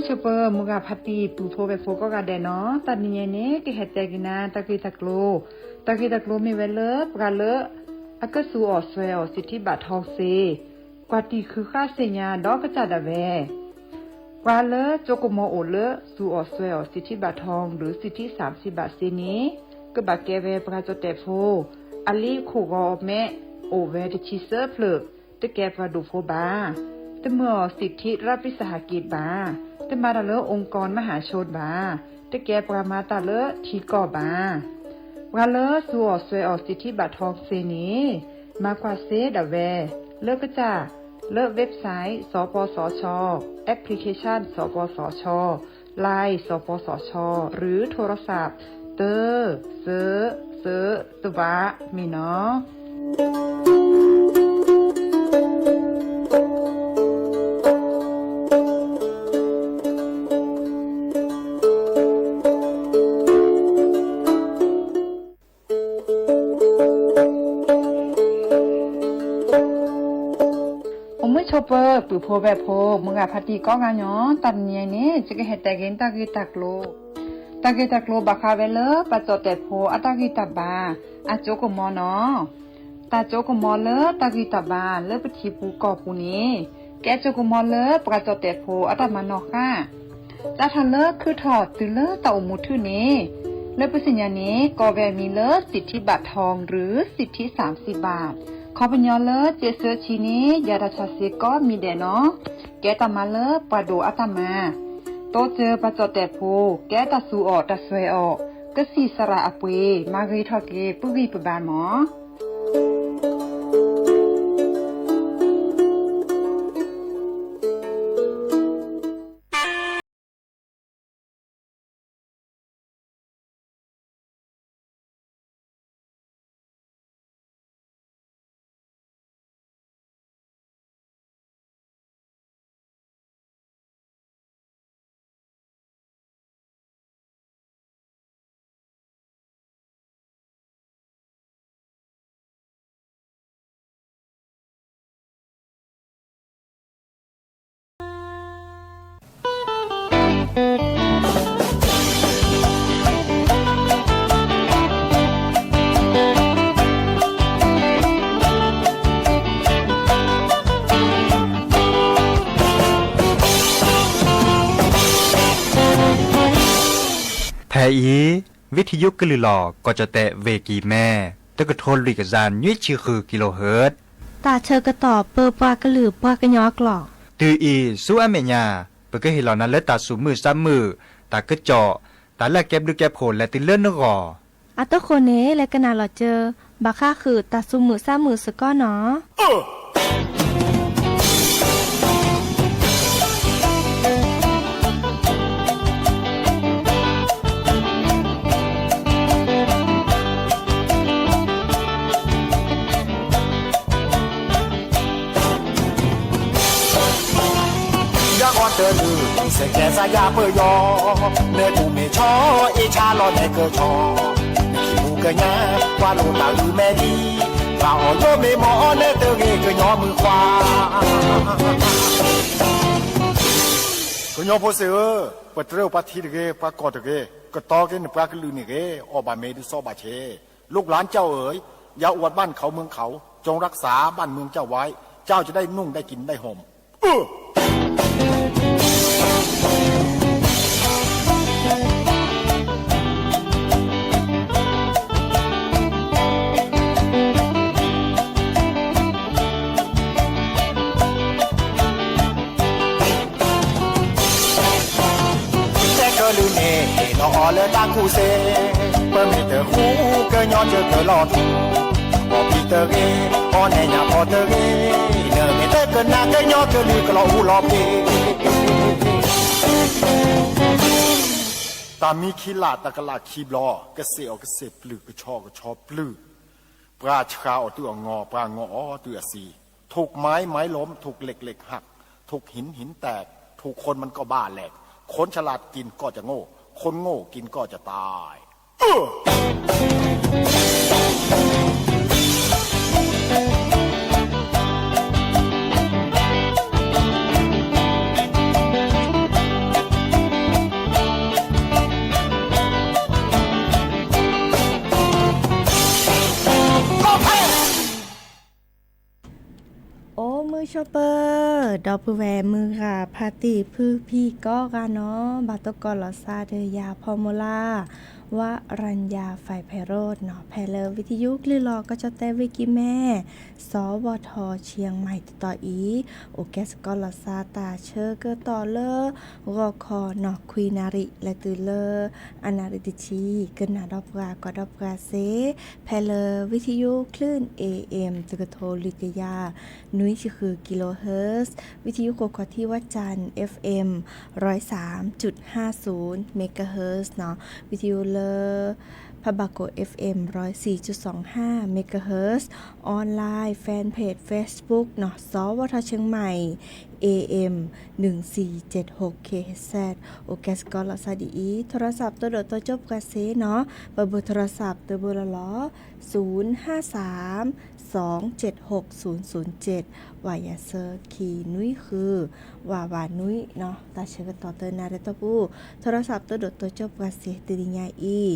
ဆၢပၢ မုၢ်ဂၤဖါတံၢ် ပုၢ်ဖိဝဲၢ်ဖိကိးဂၤဒဲးနီၤ, တနံၤအံၤန့ၣ် ကဟဲတဲက့ၤနၤ တၢ်ဂ့ၢ်တၢ်ကျိၤ, တၢ်ဂ့ၢ်တၢ်ကျိၤမ့ၢ်ဝဲလၢ ပှၤလၢ အကစူးအီၣ်စွဲအီၣ် စံးထံဘၣ်ထီၣ်စ့, ကွၢ်တံၢ်ဃုဃၣ်စ့ၣ်ညါဒီးကစၢ်ဒၣ်ဝဲ ပှၤလၢကၠိကမီၤအိၣ်လၢ စူးအီၣ်စွဲအီၣ် စံးထံဘၣ်ထီၣ် ဒီးစံးထံစၣ်စံးဘၣ်စ့န့ၣ် ကဘၣ်ကဲဝဲပှၤကၠီၣ်တဲၣ်ဖိ, အလံာ်ခိၣ်ဂီၤအမဲာ် အိၣ်ဝဲတဆံသၢဖျၢၣ်, တကဲပှၤဒိၣ်ဖိဘၣ်, တမၢအီၣ်စံးထံရၣ်ပံစဟးက့ဘၣ်, တမၤတၢ်လၢ องค์กรมหาชน ဘၣ်, တကဲပှၤမၤတၢ်လၢထံကီၢ်ဘၣ်. ပှၤလၢစူးအီၣ်စွဲအီၣ် စံးထံဘၣ်ထီၣ်စ့န့ၣ် မၤကွၢ်စ့ဒၣ်ဝဲ လၢကစၢ် လၢ website စပစချ, application စပစချ, Line စပစချ, ឬ โทรศัพท์ တၢ စၢ စၢ တဘး မ့ၢ်နီၤ. အိၣ်မုာ်ဆိးပၢၤ ပုၢ်ဖိဝဲၢ်ဖိ မုၢ်ဂၤဖါတံၢ်ကိးဂၤညီ, တနံၤအံၤန့ၣ် ယကဟဲတဲက့ၤတၢ်ဂ့ၢ်တၢ်ကျိၤ, တၢ်ဂ့ၢ်တၢ်ကျိၤဘၣ်ဃးဝဲလၢ ပှၤကၠီၣ်တဲၣ်ဖိအတၢ်ဂံၢ်တၢ်ဘါ အကၠိကမီၤနီၤ. တၢ်ကၠိကမီၤလၢတၢ်ဂံၢ်တၢ်ဘါလၢပထံပူၤကီၢ်ပူၤန့ၣ် ကဲကၠိကမီၤလၢပှၤကၠီၣ်တဲၣ်ဖိအတၢ်မၤနီၣ်ဃၣ် စးထီၣ်လၢခုထီၣ်တုၤလၢတၢ်အိၣ်မူထူၣ်န့ၣ် လၢပသ့ၣ်ညါန့ၣ် ကိးဝဲအမံၤလၢ စံးထံဘၣ်ထီၣ် ဒီးစံးထံစၣ်စံးဘၣ်, ခီပညီလၢစ့ဆၢဆံန့ၣ် ယၤတၢ်ဆါစ့ကိးမံၤဒဲးနီၤ, ကဲတၢ်မၤလၢပှၤဒိၣ်အတၢ်မၤ, တိစၢၤပှၤကၠီၣ်တဲၣ်ဖိ ကဲတၢ်စူးအီၣ်တၢ်စွဲအီၣ်, ကစံၣ်စရၣ်အပှ့ၤ မၤဂ့ၤထီၣ်က့ၤပုၢ်ဂံၢ်ပဘါမး. ဖဲအံၤ ဝံထံယိကလုၢ်လီၤကီၢ်ကၠီၣ်တဲၣ် ဝ့ၢ်ကံၤမဲ တကထိလွံၢ်ကယၤနွံဆံဃု ကံလိဟၢၣ်, တၢ်ဆၢကတီၢ်ပၢပှၤကလုာ်ပှၤကညီအကျိာ်, တုၤအံၤဆူအမဲာ်ညါ ပကဟ့ၣ်လီၤနၤလၢတၢ်သူၣ်မုာ်သးမုာ်, တၢ်ကစီၣ်, တၢ်လၢအကဲဘျုးကဲဖှိၣ်လဲၤတုၤလၢနဂီၢ်. အတဃိန့ၣ် လဲၤကနၣ်လီၤစၢၤ ဘၣ်ဃးဃုာ်တၢ်သူၣ်မုာ်သးမုာ်စ့ၢ်ကီးနီၤ. ယအီၣ်တၢ်လုၢ် စဲးကဲစါယါပၢၢ်ယီၤ, နတူၢ်မ့ၢ်ဆီ အ့ၣ်ဆါလီၤနဲကဆီ, နခံပူၤကညါ ကွၢ်လိာ်တၢ်အုးမဲာ်လံ, ဘၣ်အီၤယိမ့ၢ်မီၢ်အီၤနဲတဂ့ၤ ကညီမုၣ်ခွါ. ကညီဖိစ့ၢ်ဧၢ, ပတြၢၤပှၤထံတဂ့ၤ ပှၤကီၢ်တဂ့ၤ, ကတီၤက့ၤနပှၤကလုာ်န့ၣ်ဂ့ၤ, အီၣ်ဘၣ်မ့ၢ်ဒုးစီဘၣ်ဆ့, ลูกหลานเจ้าเอ๋ย อย่าอวดบ้านเขาเมืองเขา จงรักษาบ้านเมืองเจ้าไว้ เจ้าจะได้นุ่งได้กินได้ห่ม တဲကလုၢ်န့ၣ် ဟ့ၣ်လီၤအီၤလၢတၢ်ကူၣ်စ့, ပမ့ၢ်တဃူ ကညီကကလီၤထူ, အီၣ်ဖံးတဂ့ၤ, အီၣ်နဲၣ်ညၣ်ဖီတဂ့ၤ, နမ့ၢ်တကနၣ် ကညီကလုာ်ကလီၤအူလီၤဖံး. တၢ်မံခံလး တကလးခံဘျီ, ကစ့ၣ်အီၣ်ကစ့ၣ်ပျုၢ် ကဆီအီၣ်ကဆီပျုၢ်, ပှၤဆှၢအီၣ်တုၤအငီၢ် ပှၤငီၢ်အီၣ်တုၤအစံ, ถูกไม้ไม้ล้ม ถูกเหล็กเหล็กหัก ถูกหินหินแตก ถูกคนมันก็บ้าแหลก คนฉลาดกินก็จะโง่ คนโง่กินก็จะตาย. တၢ် ဆိၣ်ပၢၢ် ဒီပုၢ်ဝဲၢ်မုၢ်ဂၤဖါတံၢ်ဖုဖံကိးဂၤနီၤ, ဘၣ်တကိးလီၤသးဒီးယၤဖီမူလၢ် ဝရံယၤ ဖဲဖဲရိးနီၤ, ဖဲလၢဝံသယုကလုၢ်လီၤကီၢ်ကၠီၣ်တဲၣ်ဝ့ၢ်ကံၢ်မဲ စီၤဝီၤထီၣ်ဆံမံၤတတီၤအံၤ, အိၣ်ကဲစ့ၢ်ကီးလီၤသးတၢ်ဆၢကတီၢ်လၢ ဂီၤခီနီၤ ခွံနၣ်ရံၣ် လဲၤတုၤလၢ အနၣ်ရံၣ်တဆံ, ကနၣ်ဒီးပှၤ ကွၢ်ဒီးပှၤစ့ ဖဲလၢဝံသယုကလုၢ် A M တကထိလွံၢ်ကယၤ နွံဆံဃု kilohertz, ဝံသယုခိၣ်ခီၣ်ထံးဝၣ်စၣ် F M ร้อยสามจุดห้าศูนย์ megahertz နီၤ, ဝံသယုလၢ ဖးဘၣ်ကိၣ် F M ร้อยสี่จุดสองห้า megahertz, online fanpage Facebook နီၤ စီၤဝီၤထီၣ်ဆံမံၤ A M หนึ่งสี่เจ็ดหก kilohertz, အိၣ်ကဲစ့ၢ်ကီးလီၤသးဒ်အံၤ, โทรศัพท์ တဒိၣ်တီကၠိပှၤစ့နီၤ, ပဘုၣ် โทรศัพท์ တဘုၣ်လီၤလီၤ ศูนย์ห้าสาม สองเจ็ดหกศูนย์ศูนย์เจ็ด ဝၤယၤသၢခံနွံဃု ဝၤဝၤနွံနီၤ, တၢ်ဆၢကတီၢ်တနၣ်ရံၣ်တီၢ်ပူၤ, โทรศัพท์ တဒိၣ်တီကၠိပှၤစ့တနံၤညါအံၤ,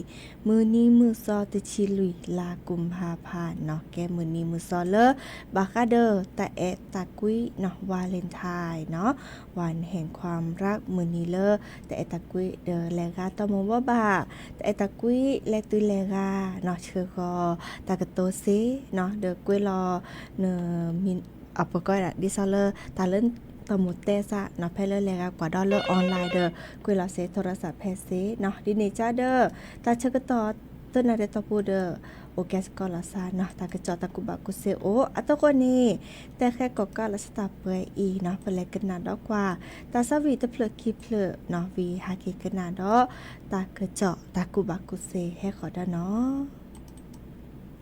မုၢ်နံၤမုၢ်သီတဆံလွံၢ် လါကူၤဖးဖးနီၤ, ကဲမုၢ်နံၤမုၢ်သီလၢ ဘၣ်ဃးဒီးတၢ်အဲၣ်တၢ်ကွံနီၤ, Valentine နီၤ, ဝၤနဟဲၣ်ခွါရၣ် မုၢ်နံၤလၢ တၢ်အဲၣ်တၢ်ကွံဒီးလဲၤဂၤတၢ်မိၢ်ဘီဘၣ်, တၢ်အဲၣ်တၢ်ကွံလဲၤတုၤလဲၤဂၤနီၤ, ဆှၢဃီၤတၢ်ကတိၤစ့နီၤ, ဒီးကွဲးလီၤ န အပကီဒ်သိးလၢ တၢ်လၢတၢ်မိၢ်တဲစ့နီၤ, ဖဲလၢလဲၤဂၤကွၢ်ဒီးလၢ online ဒီး ကွဲးလီၤစ့ โทรศัพท์ ဖဲစ့နီၤ, ဒ်န့ၣ်ကဒီး တၢ်ဆၢကတီၢ်တနၣ်ရံၣ်တီၢ်ပူၤဒီး အိၣ်ကဲစ့ၢ်ကီးလီၤသးနီၤ, တၢ်ကစီၣ်တၢ်ကူၣ်ဘၣ်ကူၣ်သ့အိၣ်, အသကိးန့ၣ် တဲဃဲကီၢ်ကးလီၤစတၢ်ပှဲၤအံၤနီၤ, ပလဲၤကနၣ်ဒီးကွၢ် တၢ်သးဝံၣ်တဖျၢၣ်ခံဖျၢၣ်နီၤ, ဝံၤဟဲက့ၤကနၣ်ဒီး တၢ်ကစီၣ်တၢ်ကူၣ်ဘၣ်ကူၣ်သ့ဟဲဃီၤဒီးနီၤ.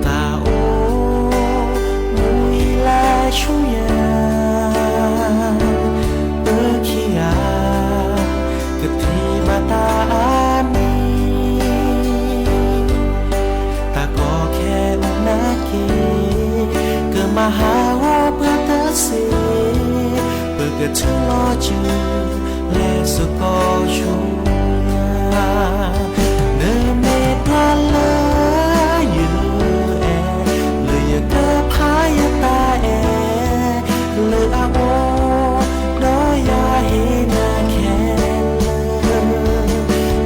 တၢ်အိၣ်မူအံၤလၢဆူယၤ ပခံဂၤ ကထံၣ်ဘၣ်တၢ်အါမံၤ တၢ်ကီခဲအိၣ်နာ်က့ၤ ကမၤဟးဂီၤပှၤတသ့ ပကထံၣ်လီၤစု လဲၤစ့ၢ်ကီးဆူညါ နမ့ၢ်တၢ်လၢယအဲၣ် လၢယကဖးယတၢ်အဲၣ် လၢအအိၣ်ဒီးယၤဟ့ၣ်နၤခဲလၢာ်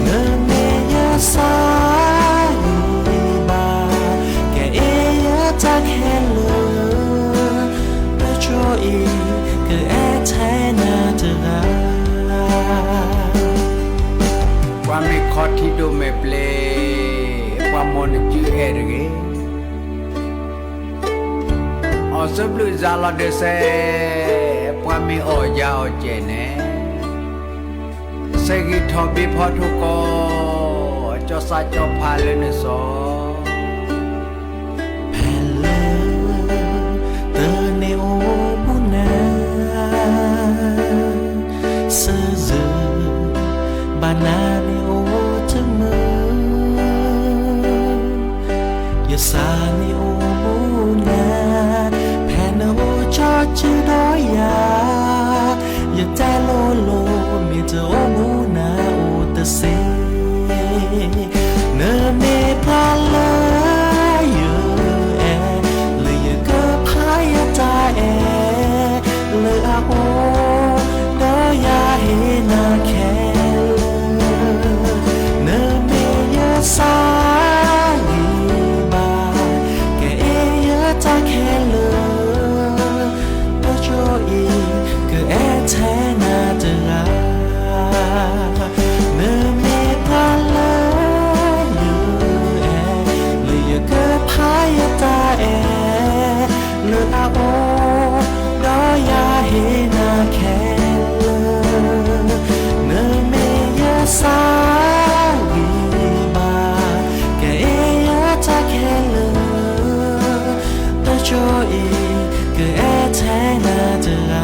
နမ့ၢ်ယသးဂံၢ်ဘါ ကအဲၣ်ယတၢ်ခဲလၢာ် တကၠိအံၤ ကအဲၣ်ထဲနၤတဂၤ ပှၤမ့ၢ်ခီထံဒိၣ်မဲာ်ဘျဲၣ် ပှၤမိၢ်နစုအဲၣ်တဂ့ၤ အီၣ်စၢဘျုးစးလီၤဒၢးစဲး ပှၤမ့ၢ်အီၣ်ယၤအီၣ်စဲးန့ၣ် စဲးဂံၢ်ထီၣ်ဘ့ဖီထိၣ်ကီၢ် ကၠီစးကၠီဖးလၢနစီၤ ဖဲလၢ တန့ၢ်အိၣ်ဘူးနၤ စၢၢ်စၢၢ် ဘၣ်နၤန့ၣ်အိၣ်တမုာ် ယသးန့ၣ်အိၣ်ဘူးနၤ ဖဲနအိၣ်ကၠီစုဒီးယၤ ယတဲလိၤလိၤ မ့ၢ်တအိၣ်ဘူးနၤအိၣ်တသ့ နမ့ၢ်တၢ်လၢယအဲၣ် လၢယကဖးယတၢ်အဲၣ် လၢအအိၣ်ဒီးယၤဟ့ၣ်နၤခဲလၢာ် နမ့ၢ်ယသးဂံၢ်ဘါ ကအဲၣ်ယတၢ်ခဲလၢာ် တကၠိအံၤ ကအဲၣ်ထဲနၤတဂၤ နမ့ၢ် အံၤ ကအဲၣ်ထဲနၤတဂၤ,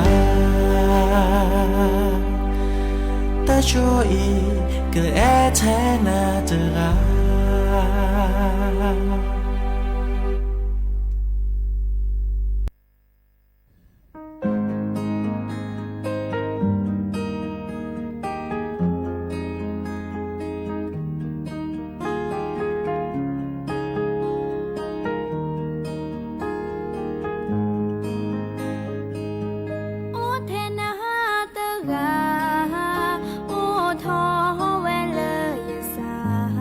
တၢ်ဆိအံၤ ကအဲၣ်ထဲနၤတဂၤ. အိၣ်ထဲနၤတဂၤ, အိၣ်ထီၣ်ဝဲလၢယသး,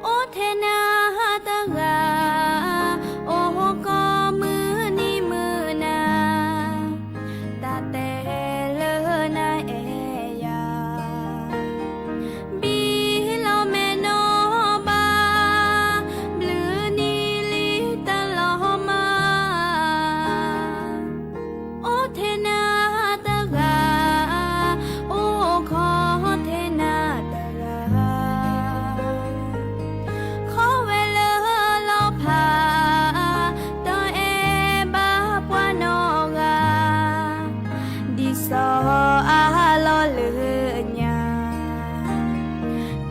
အိၣ်ထဲနၤတဂၤ, အိၣ်ကိးမုၢ်နံၤမုၢ်နၤ, တၢ်တဲလၢနအဲၣ်ယၤ, ဘံၣ်လီၤမဲာ်နီၢ်ဘၣ်, ဘျုးနံၤလံတလီၤမၢ်, အိၣ်ထဲနၤတဂၤ, အိၣ်ခီထဲနၤတဂၤ, ခီဝဲလၢလီၤဖး, တအဲၣ်ဘၣ်ပှၤနီတဂၤ, ဒ်သိးအလီၢ်လၢညါ,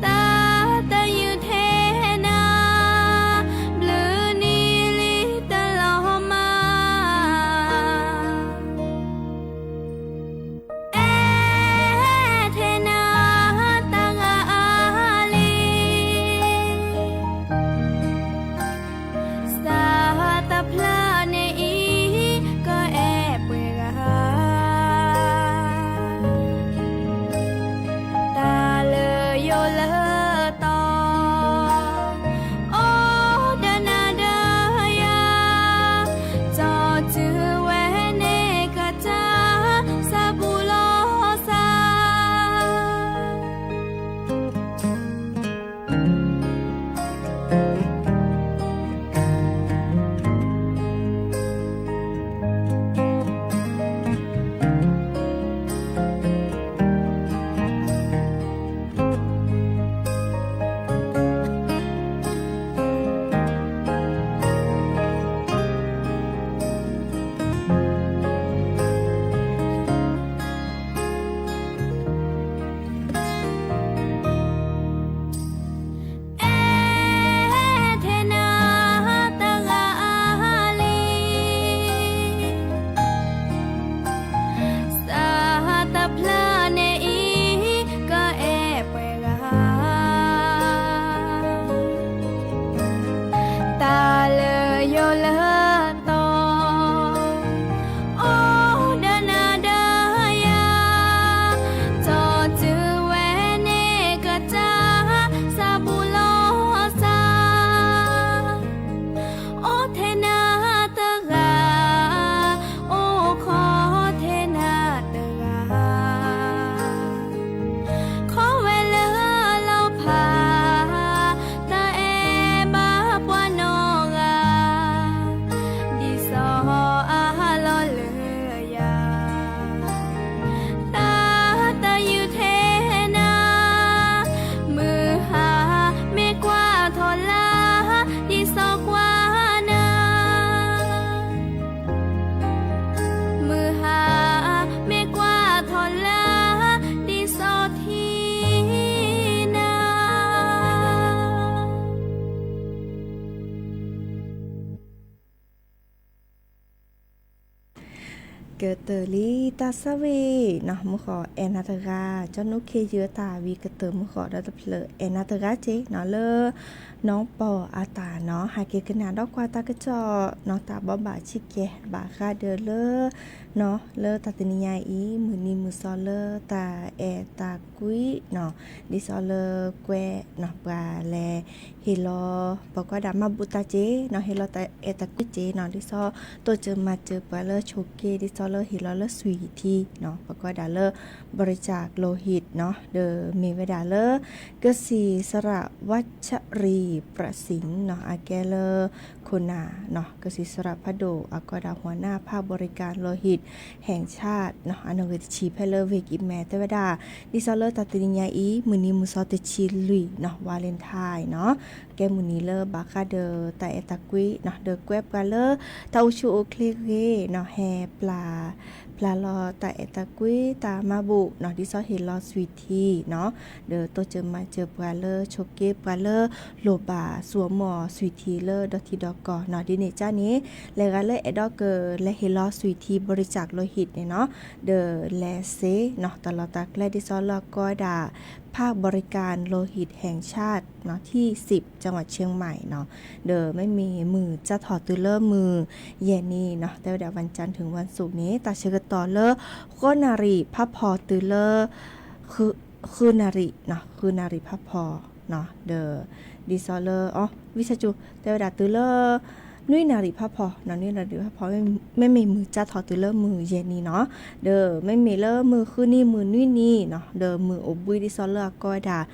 တၢ်တယုၢ်ထဲနၤ, ဘျုးနံၤလံတလီၤမၢ်, အဲၣ်ထဲနၤတဂၤလံ, စးတဖျၢၣ်န့ၣ်အံၤ ကအဲၣ်ပှဲၤဂၤ, တၢ်လၢယိာ်လၢတီၤ, အိၣ်ဒီးနၤဒီးယၤ, ကၠီတုၤဝဲန့ၣ်ကတၢၢ် စးဘူးလိာ်သး အဲၣ်ထဲနၤတဂၤလံ, စးတဖျၢၣ်န့ၣ်အံၤ ကအဲၣ်ပှဲၤဂၤ, တၢ်လၢယိာ်လၢတီၤ, အိၣ်ဒီးနၤဒီးယၤ, ကၠီတုၤဝဲန့ၣ်ကတၢၢ် စးဘူးလိာ်သး, အိၣ်ထဲနၤတဂၤ, အိၣ်ခီထဲနၤတဂၤ, ခီဝဲလၢလီၤဖး, တအဲၣ်ဘၣ်ပှၤနီတဂၤ, ဒ်သိးအလီၢ်လၢယၤ, တၢ်တယုၢ်ထဲနၤ, မုၢ်ဟါမ့ၢ်ကွၢ်ထီၣ်လၢ်, ဒ်သိးကွၢ်နၤ, မုၢ်ဟါမ့ၢ်ကွၢ်ထီၣ်လၢ်, ဒ်သိးထံၣ်နၤ ကတၢၢ်လံတၢ်ဆၢဝံၤနီၤ မုၢ်ဃီၤအဲၣ်နၤတဂၤ, ကၠီနူၣ်ခ့ယုၢ်အတၢ်ဝံၤ ကတၢၢ်မုၢ်ဃီၤဒီးတဖျၢၣ်အဲၣ်နၤတဂၤက့နီၤ လၢနီၢ်ပီၢ်အတၢ်နီၤ ဟဲက့ၤကနၣ်ဒီးကွၢ်တၢ်ကစီၣ်နီၤ တၢ်ဘိးဘၣ်ဆံးကဲဘၣ်ဃးဒီးလၢ နီၤ လၢတၢ်တနံၤညါအံၤ မုၢ်နံၤမုၢ်သီလၢတၢ်အဲၣ်တၢ်ကွံနီၤ ဒ်သိးလၢကွဲးနီၤ ပှၤလဲၤဟ့ၣ်လီၤ ပှၤကွၢ်ဒၣ်မၤဘူၣ်တၢ်က့နီၤ ဟ့ၣ်လီၤတၢ်အဲၣ်တၢ်ကွံက့နီၤ ဒ်သိးတိစၢၤမၤစၢၤပှၤလၢဆိးက့ ဒ်သိးလၢဟ့ၣ်လီၤလၢစွံၣ်ထံနီၤ ပှၤကွၢ်ဒၣ်လၢ บริจาคโลหิตနီၤ ဒီးမ့ၢ်ဝဲဒၣ်လၢ ကစံၣ်စရး วัชรีประสิงห์နီၤ အကဲလၢ ခိၣ်နၢ်နီၤ ကစံၣ်စရးဖးဒိၣ် အကွၢ်ဒၣ် หัวหน้าภาคบริการโลหิตแห่งชาติ နီၤ အနီၣ်ဂံၢ်တဆံဖဲလၢ เวกอีเมล တဲဝဲဒၣ် ဒ်သိးလၢတၢ်တနံၤညါအံၤ မုၢ်နံၤမုၢ်သီတဆံလွံၢ်နီၤ วาเลนไทน์နီၤ ကဲမုၢ်နံၤလၢဘၣ်ဃးဒီးတၢ်အဲၣ်တၢ်ကွံနီၤ ဒီးကွဲပှၤလၢ တၢ်အိၣ်ဆူၣ်အိၣ်ချ့ဂ့ၤနီၤ ဟဲပျၢ် ပျၢ်လီၤတၢ်အဲၣ်တၢ်ကွံ တၢ်မၤဘူၣ်နီၤ ဒ်သိးဟ့ၣ်လီၤ sweetie နီၤ ဒီးတိစၢၤမၤစၢၤပှၤလၢ ဆိးက့ပှၤလၢ လိၣ်ဘၣ်စူၢ်အမီၢ် sweetie လၢဒီထံဒီကီၢ်နီၤ ဒ်န့ၣ်ကါန့ၣ် လဲၤဂၤလၢအဲၣ်ဒိးကလဲၤဟ့ၣ်လီၤ sweetie บริจาคโลหิต န့ၣ်နီၤ ဒီးလဲၤစ့နီၤ တၢ်လီၢ်တၢ်ကျဲ ဒ်သိးလၢအကိးဝဲဒၣ် ภาคบริการโลหิตแห่งชาติနီၤ ที่สิบ จังหวัดเชียงใหม่နီၤ ဒီးမ့မ့ၢ်မုၢ်စးထီၣ်တုၤလၢမုၢ်ယဲၢ်နံၤနီၤ တဲဝဲဒၣ် วันจันทร์ถึงวันศุกร์န့ၣ် တၢ်ဆၢကတီၢ်လၢ ဃိးနၣ်ရံၣ်ဖးဖီတုၤလၢ ဃုနၣ်ရံၣ်နီၤ ဃုနၣ်ရံၣ်ဖးဖီနီၤ ဒီး ဒ်သိးလၢ အ ဝံသးစူၤ တဲဝဲဒၣ်တုၤလၢ နွံနၣ်ရံၣ်ဖးဖီနီၤ နွံနၣ်ရံၣ်ဖးဖီ မ့မ့ၢ်မုၢ်စးထီၣ်တုၤလၢမုၢ်ယဲၢ်နံၤနီၤ ဒီးမ့မ့ၢ်လၢမုၢ်ဃုနံၤ မုၢ်နွံနံၤနီၤ ဒီးမုၢ်အိၣ်ဘှံးဒ်သိးလၢအကိးဝဲဒၣ်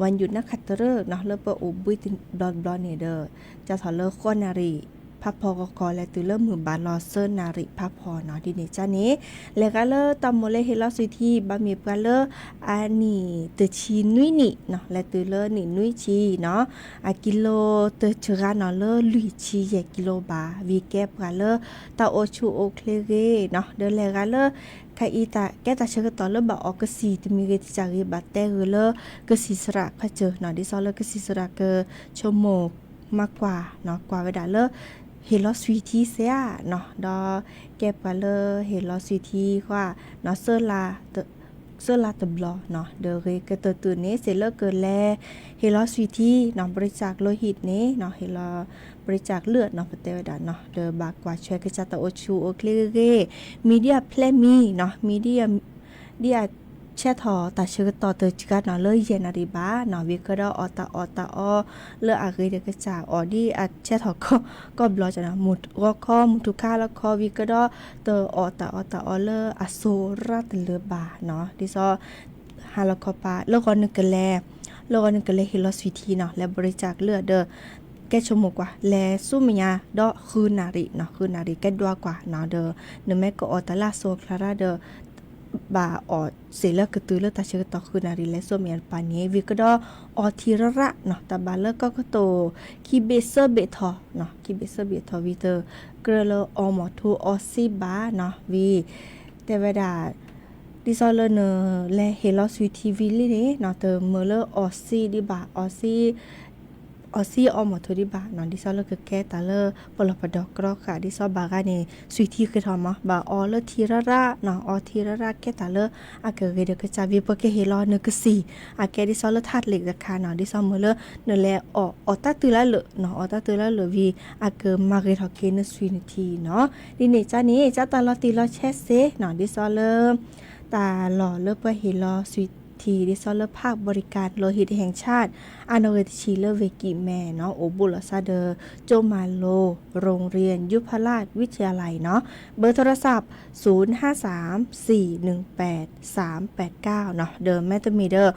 วันหยุดนักขัตฤกษ์နီၤ လၢပအိၣ်ဘှံးတဘျီတဘျီန့ၣ်ဒီး စးထီၣ်လၢဃိးနၣ်ရံၣ်ဖးဖီကီၢ်ကီၢ် လဲၤတုၤလၢမုၢ်ဘၣ်လီၤသၢနၣ်ရံၣ်ဖးဖီနီၤ ဒ်န့ၣ်ကါန့ၣ် လဲၤဂၤလၢတၢ်မိၣ်လဲၤဟ့ၣ်လီၤ sweetie ဘၣ်မ့ၢ်ပှၤလၢ အနံၣ်တဆံနွံနံၣ်နီၤ လဲၤတုၤလၢနံၣ်နွံဆံနီၤ အကံလိတစှၤနီၤလၢလွံၢ်ဆံယဲၢ်ကံလိဘၣ် ဝံၤကဲပှၤလၢ တၢ်အိၣ်ဆူၣ်အိၣ်ချ့ဂ့ၤနီၤ ဒီးလဲၤဂၤလၢ ခါအံၤတၢ်ကဲတၢ်ဆၢကတီၢ်လၢဘၣ်အီၣ်ကသံၣ်တမံၤဂ့ၤတစှၤဂ့ၤ ဘၣ်တဲဂ့ၤလၢ ကသံၣ်သရၣ်ခီၣ်ဆၢနီၤ ဒ်သိးလၢကသံၣ်သရၣ်ကဆိကမိၣ်မၤကွၢ်နီၤ ကွၢ်ဝဲဒၣ်လၢ ဟ့ၣ်လီၤ sweetie စ့ဧါနီၤ ဒီးကဲပှၤလၢဟ့ၣ်လီၤ sweetie ဃီနီၤ သၢလါတဘျီနီၤ ဒီးဂ့ၤကတၢၢ်တုၤန့ၣ် စ့ၢ်လၢကလဲၤ ဟ့ၣ်လီၤ sweetie နီၤ บริจาคโลหิต န့ၣ်နီၤ ဟ့ၣ်လီၤ บริจาคเลือดနီၤ ပတဲဝဲဒၣ်နီၤ ဒီးဘၣ်ကွၢ်ထွဲကစၢ်တၢ်အိၣ်ဆူၣ်အိၣ်ချ့ဂ့ၤဂ့ၤ မံၤဒ်အဖျဲၣ်မံၤနီၤ မံၤဒ်အ ဒ်အဆဲးထီၣ်တၢ်ဆၢကတီၢ်တစှၤနီၤလၢယဲၢ်နၣ်ရံၣ်ဘၣ်နီၤ ဝံၤကဒီးအီၣ်တၢ်အီၣ်တၢ်အီလၢအဂ့ၤဒီးကစၢ်အီၣ်ဒ်အဆဲးထီၣ်ကီၢ်ဘျီကနီၤ မုၢ်ဂီၤခီ မုၢ်ထူၣ်ခါလီၤခီ ဝံၤကဒီး တအီၣ်တၢ်အီၣ်တၢ်အီလၢအစိၤရၣ်တလၢာ်ဘၣ်နီၤ ဒ်သိး ဟါလီၤခီပၤ လၢဂီၤနကလဲၤ လၢဂီၤနကလဲၤဟ့ၣ်လီၤ sweetie နီၤ လဲၤ บริจาคเลือด ဒီး ကဲဆိကမိၣ်ကွၢ် လဲၤဆူမဲာ်ညါဒီးဃုနၣ်ရံၣ်နီၤ ဃုနၣ်ရံၣ် ကဲဒွးကွၢ်နီၤ ဒီး နမ့ၢ်ကအီၣ်တၢ်လၢအစိၤအချါရၣ်ဒီး ဘၣ်အီၣ်စ့ၢ်လၢကတုၤလၢတၢ်ဆၢကတီၢ်ဃုနၣ်ရံၣ် လဲၤဆူမဲာ်ညါတပၤန့ၣ် ဝံၤကဒီး အီထံရၣ်ရၣ်နီၤ တၢ်ဘၣ်လၢကီၢ်ကတိၤ ခံဘ့ၣ်သၢဘ့ၣ်ထီၣ်နီၤ ခံဘ့ၣ်သၢဘ့ၣ်ထီၣ် ဝံၤတကြၢးလၢအီမီၢ်ထူအီစံဘၣ်နီၤ ဝံၤ တဲဝဲဒၣ် ဒ်သိးလၢနလဲၤဟ့ၣ်လီၤ sweetie ဝံၤလံန့ၣ်နီၤ တမုာ်လၢအီစံဒံးဘၣ် အီစံ အီစံအီမီၢ်ထူဒံးဘၣ်နီၤ ဒ်သိးလၢကကဲတၢ်လၢပလီၢ်ပဒီးကြီဃာ် ဒ်သိးဘၣ်ဂၤန့ၣ် sweetie ဃ့ထီၣ်မး ဘၣ်အီလၢထံရၣ်ရၣ်နီၤ အီထံရၣ်ရၣ်ကဲတၢ်လၢအကဂ့ၤဒီးကစၢ် ဝံၤပကဟ့ၣ်လီၤနကသံၣ် အကဲဒ်သိးလၢထးတလ့ၣ်တခါနီၤ ဒ်သိးမုာ်လၢနလဲၤအီၣ်အီၣ်တၢ်တုၤလၢလၢာ်နီၤ အီၣ်တၢ်တုၤလၢလၢာ်ဝံၤ အကမၤဂ့ၤထီၣ်က့ၤန sweetie နီၤ ဒ်န့ၣ်ကါန့ၣ် ကၢ်တၢ်လီၤတံၢ်လီၤဆဲးစ့နီၤ ဒ်သိးလၢ တၢ်လီၢ်လၢပှၤဟ့ၣ်လီၤ sweetie ဒ်သိးလၢ ภาคบริการโลหิตแห่งชาติ အနီၣ်ဂံၢ်တဆံလၢဝ့ၢ်ကံၣ်မဲနီၤ အိၣ်ဘူးလိာ်သးဒီး ကၠိမၤလိ โรงเรียนยุพราชวิทยาลัย နီၤ เบอร์โทรศัพท์ ศูนย์ห้าสาม สี่หนึ่งแปด สามแปดเก้า နီၤ ဒီးမ့တမ့ၢ်ဒီး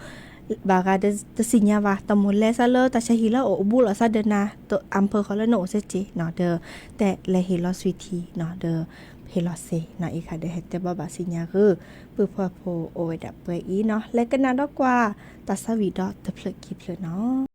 ဘၣ်ဂၤတသ့ၣ်ညါဘၣ် တၢ်မိၣ်လဲစ့ၢ်လၢတၢ်ဆါဟံၣ်လၢအအိၣ်ဘူးလိာ်သးဒီးနၤ အဖၢဃီလၢနအိၣ်စ့ၢ်ကီးနီၤ ဒီးတဲလဲၤဟ့ၣ်လီၤ sweetie နီၤ ဒီး ဟ့ၣ်လီၤစ့နီၤ အံၤခါဒီးဟဲတဲဘၣ်ဘၣ်စံၣ်ညါဂ့ၤ ပုၢ်ဖိဝဲၢ်ဖိအိၣ်ဝဲဒၣ်ပှဲၤအံၤနီၤ လဲၤကနၣ်ဒီးကွၢ် တၢ်သးဝံၣ်ဒီးတဖျၢၣ်ခံဖျၢၣ်နီၤ.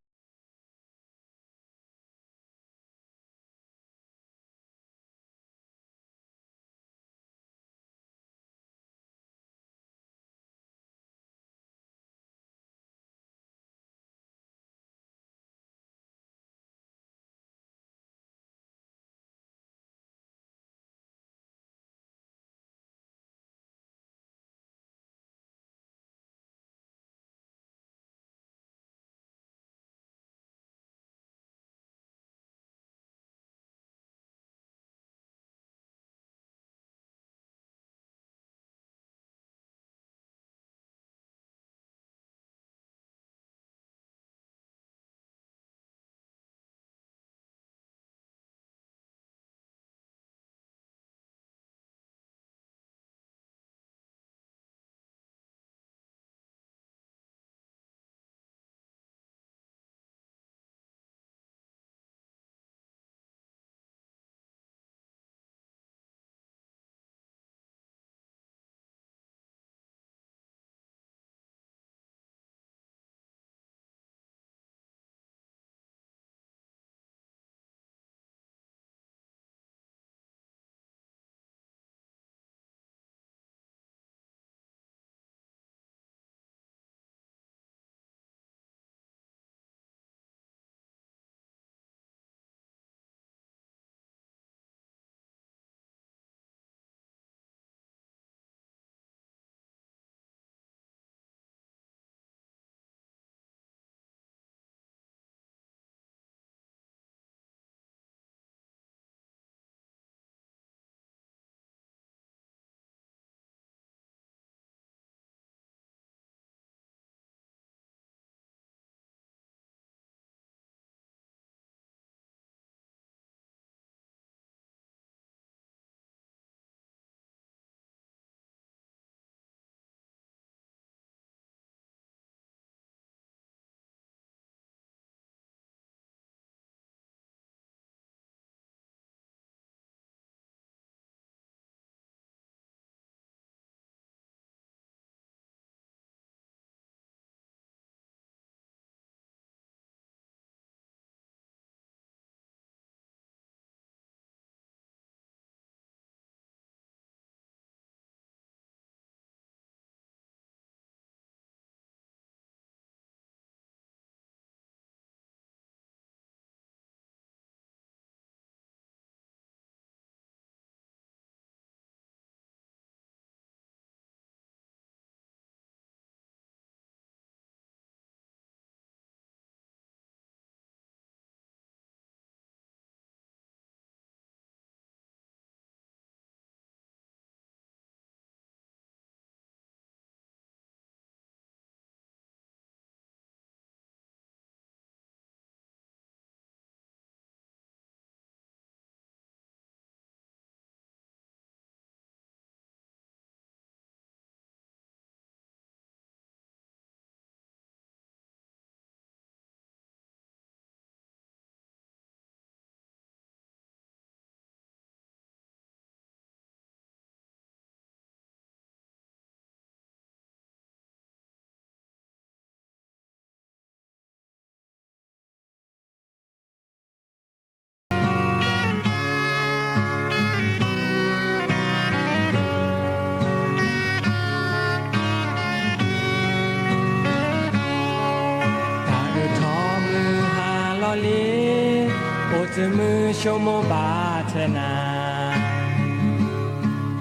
တမုၢ်ဆိကမိၣ်ဘၣ်ထဲနၤ,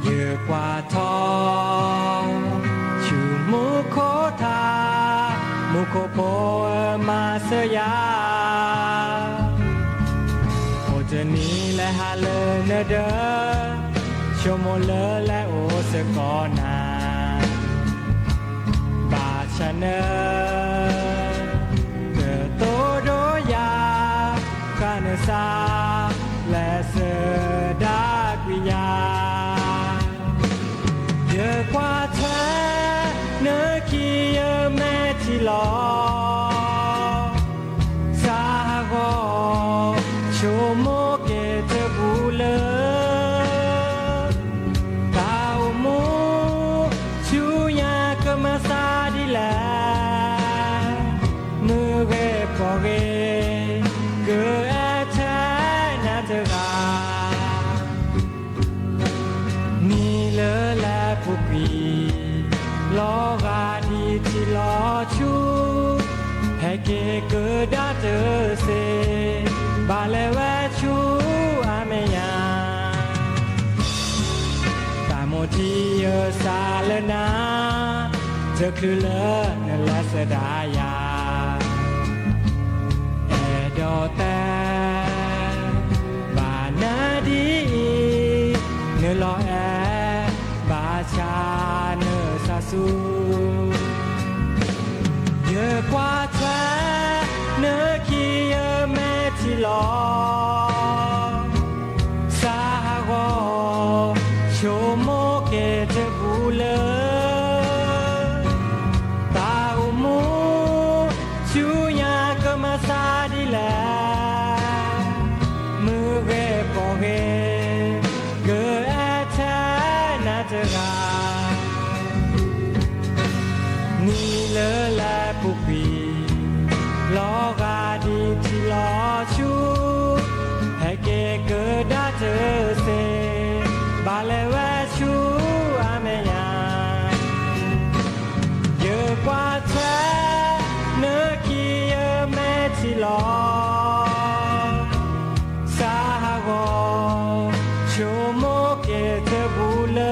ယကွၢ်ထီၣ် ဆူမူခိၣ်ထါ, မူခိၣ်ဖိမၤစၢၤယၤ, အိၣ်တနံၤလဲၤဟးလၢနဒၢး, ဆိကမိၣ်လၢလဲၤအိၣ်စ့ၢ်ကီးနၤ ဘၣ်ဆၣ်န ကသိၣ်ဒိၣ်ယၤ, ဃၣ်နစၢ် လဲၤစၢၤဒၣ်ကွံာ်ယၤ, ယကွၢ်ထွဲ နခံယမဲာ်ထံလီၤ စၢ်ဟးဂီၤ ဆိကမိၣ်က့ၤတပူၤလၢ တၢ်အိၣ်မူ ဆူညါကမၤသးဒ်လဲၣ်, မုၢ်ဂ့ၤပှၤဂ့ၤ ကအဲၣ်ထဲနၤတဂၤ နံၤလၢလဲၤပူၤကွံာ် လီၤဂာ်ဒ်ထံလီၤဆူ, ဟဲက့ၤကဒါတစ့ၢ်, ဘၣ်လဲၤဝဲဆူအမဲာ်ညါ, တၢ်မိၣ်ထံယစၢ်လၢနၤ, တချုးလၢနလဲၤစၢၤဒၣ်ယၤ အဲၣ်ဒိးတဲ ဘၣ်နၤဒ်အံၤ, နလီၤအဲၣ် ဘၣ်ဆၣ်နသးစူၤ, ယကွၢ်ထွဲ နခံယမဲာ်ထံလီၤ စၢ်ဟးဂီၤ ဆိကမိၣ်က့ၤတပူၤလၢ တၢ်အိၣ်မူ ဆူညါကမၤသးဒ်လဲၣ်, မုၢ်ဂ့ၤပှၤဂ့ၤ ကအဲၣ်ထဲနၤတဂၤ နံၤလၢလဲၤပူၤကွံာ် လီၤဂာ်ဒ်ထံလီၤဆူ, ဟဲက့ၤကဒါတစ့ၢ်, ဘၣ်လဲၤဝဲဆူအမဲာ်ညါ, ယကွၢ်ထွဲ နခံယမဲာ်ထံလီၤ စၢ်ဟးဂီၤ ဆိကမိၣ်က့ၤတပူၤလၢ